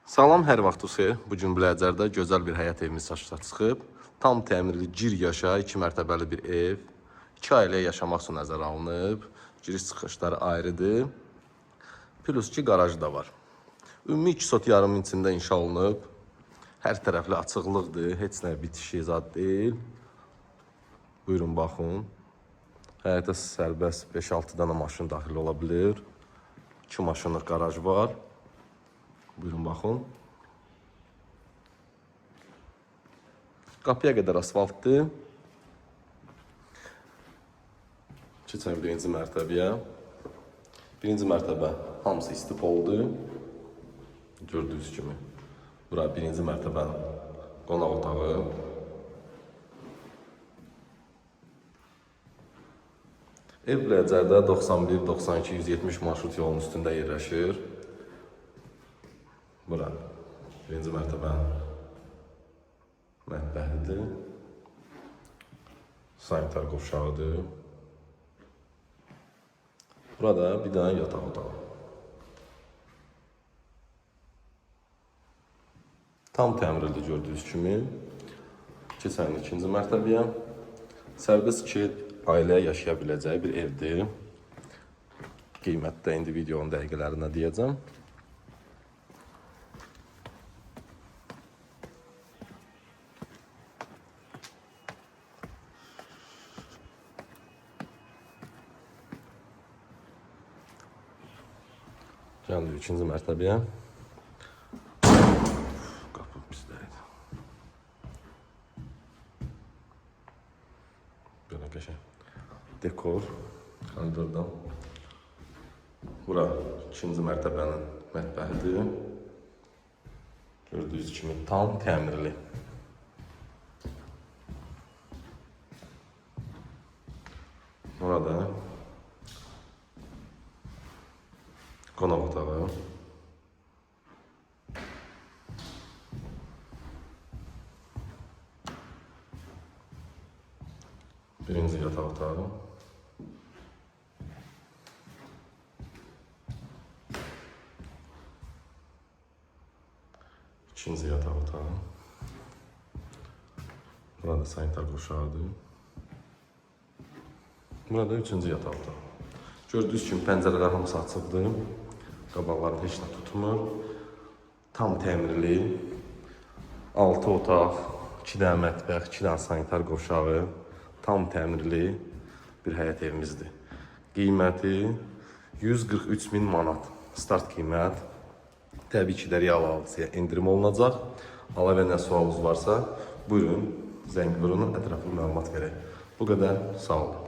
Salam, hər vaxtınız xeyir. Bu gün Biləcərdə gözəl bir həyət evimiz satışa çıxıb. Tam təmirli, gir yaşa, 2 mərtəbəli bir ev. 2 ailəyə yaşamaq üçün nəzərə alınıb. Giriş çıxışları ayrıdır. Plus ki, qarajı da var. Ümumi 2 sot yarımın içində inşa olunub. Hər tərəfli açıqlıqdır, heç nə bitişi zad deyil. Buyurun baxın. Həyətə sərbəst 5-6 dənə maşın daxil ola bilir. 2 maşınlıq qaraj var. Buyurun baxın. Qapıya qədər asfaltdır. Keçən birinci mərtəbəyə. Birinci mərtəbə hamısı istipoldur. Gördüyünüz kimi. Bura birinci mərtəbənin qonaq otağı. Ev Biləcərdə 91, 92, 170 marşrut yolunun üstündə yerləşir. Bura birinci mərtəbənin mətbəxidir. Sanitar qovşağıdır. Burada bir dənə yataq otağı. Tam təmirli gördüyünüz kimi. Keçən ikinci mərtəbəyə. Sərbəst iki ailə yaşaya biləcəyi bir evdir. Qiymət də indi videonun dəqiqələrində deyəcəm. Gəldik ikinci mərtəbəyə. Qapı bizdəydi. Belə qəşəng dekor koridordan. Bura ikinci mərtəbənin mətbəxidir. Gördüyünüz kimi tam təmirli. Burada qonaq otağı. Birinci yataq otağı. İkinci yataq otağı. Burada sanitar qovşağıdır. Burada üçüncü yataq otağı. Gördüyünüz kimi pəncərələr hamısı açıqdır. Qabaqlarını heç nə tutmur. Tam təmirli. 6 otaq, 2 dənə mətbəx, 2 dənə sanitar qovşağı, tam təmirli bir həyət evimizdir. Qiyməti 143 min manat. Start qiymət. Təbii ki də real alıcıya endirim olunacaq. Əlavə nə sualınız varsa, buyurun, zəng vurun, ətraflı məlumat verək. Bu qədər, sağ olun.